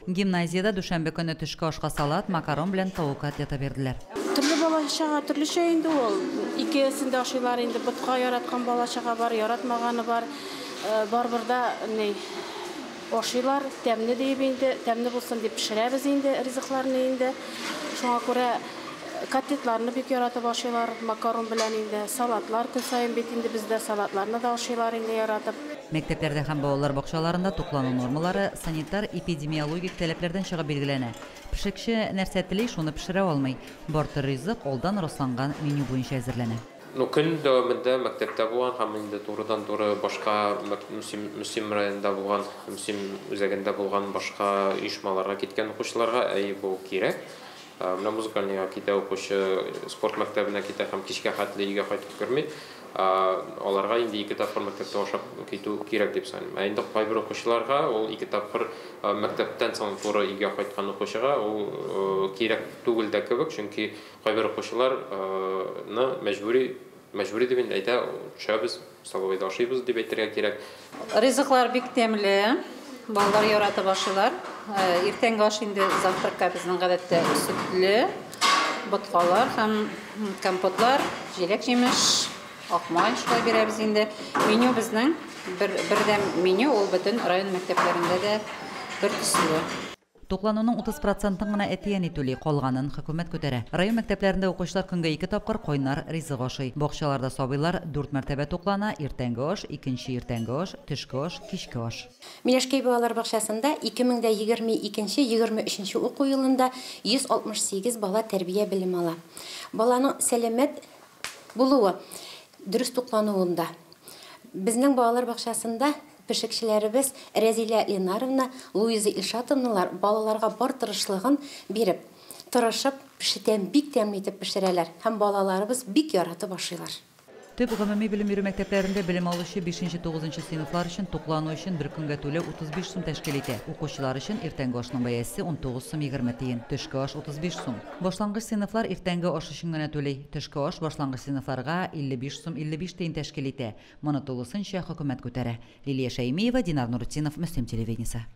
Гимназиядә дүшәмбе көнне төшке ашка салат, макарон белән тавык котлеты бирделәр. Төрле бала-чага төрлечә инде ул. Икесен дә ашыйлар инде. Ботка яраткан бала-чага бар, яратмаганы бар. Барыбер да ни ашыйлар, тәмле диеп инде, тәмле булсын дип пешерәбез инде ризыкларны инде. Шуңа күрә котлетларны бик яратып ашыйлар, макарон белән инде. Салатлар көн саен бит инде бездә салатларны да ашыйлар инде яратып. Мәктәпләрдә һәм балалар бакчаларында туклану нормалары санитар-эпидемиологик таләпләрдән чыгып билгеләнә. Пешекче нәрсә тели, шуны пешерә алмый. Бар төр ризык алдан расланган меню буенча әзерләнә. Ну, көн дәвамында мәктәптә булган һәм инде турыдан-туры башка Мөслим районында булган, Мөслим үзәгендә булган башка оешмаларга киткән укучыларга әй бу кирәк. Менә музыкальныйга китә укучы, спорт мәктәбенә китә һәм кичкә хәтле өйгә кайтып керми. Аларга инде 2 тапкыр мәктәптә ашап китү кирәк дип саныйм. Ә инде кайбер укучыларга ул 2 тапкыр мәктәптән соң туры өйгә кайткан укучыга ул кирәк түгел дә кебек, чөнки кайбер укучыларны мәҗбүри дип инде әйтә, төшәбез, столовыйда ашыйбыз дип әйтергә кирәк. Ризыклар бик тәмле, балалар яратып ашыйлар. Иртәнге аш инде завтракка безнең гадәттә сөтле боткалар һәм компотлар, җиләк-җимеш, акмай шулай бирәбез инде. Меню безнең бердәм меню, ул бөтен район мәктәпләрендә дә бер төсле. Туклануның 30%-ын гына әти-әни түли, калганын хөкүмәт күтәрә. Район мәктәпләрендә укучылар көнгә 2 тапкыр кайнар ризык ашый. Бакчаларда сабыйлар 4 мәртәбә туклана: иртәнге аш, икенче иртәнге аш, төшке аш, кичке аш. Миләшкәй балалар бакчасында 2022-23 уку елында 168 бала тәрбия белем ала. Баланың сәламәт булуы дөрес туклануында. Безнең балалар бакчасында пешекчеләребез Рәзилә Ленаровна, Луиза Илшатовналар балаларга бар тырышлыгын биреп, тырышып, пешетәм, бик тәмле итеп пешерәләр һәм балаларыбыз бик яратып ашыйлар. Төп гомуми белем бирү мәктәпләрендә белем алучы 5-9 сыйныфлар өчен туклану өчен бер көнгә түләү 35 сум тәшкил итә. Укучылар өчен иртәнге ашның бәясе 19 сум 20 тиен, төшке аш 35 сум. Башлангыч сыйныфлар иртәнге аш өчен генә түли. Төшке аш башлангыч сыйныфларга 55 сум 55 тиен тәшкил итә. Моны тулысынча хөкүмәт күтәрә. Лилия Шәймиева, Динар Нуртдинов, Мөслим телевидениесе.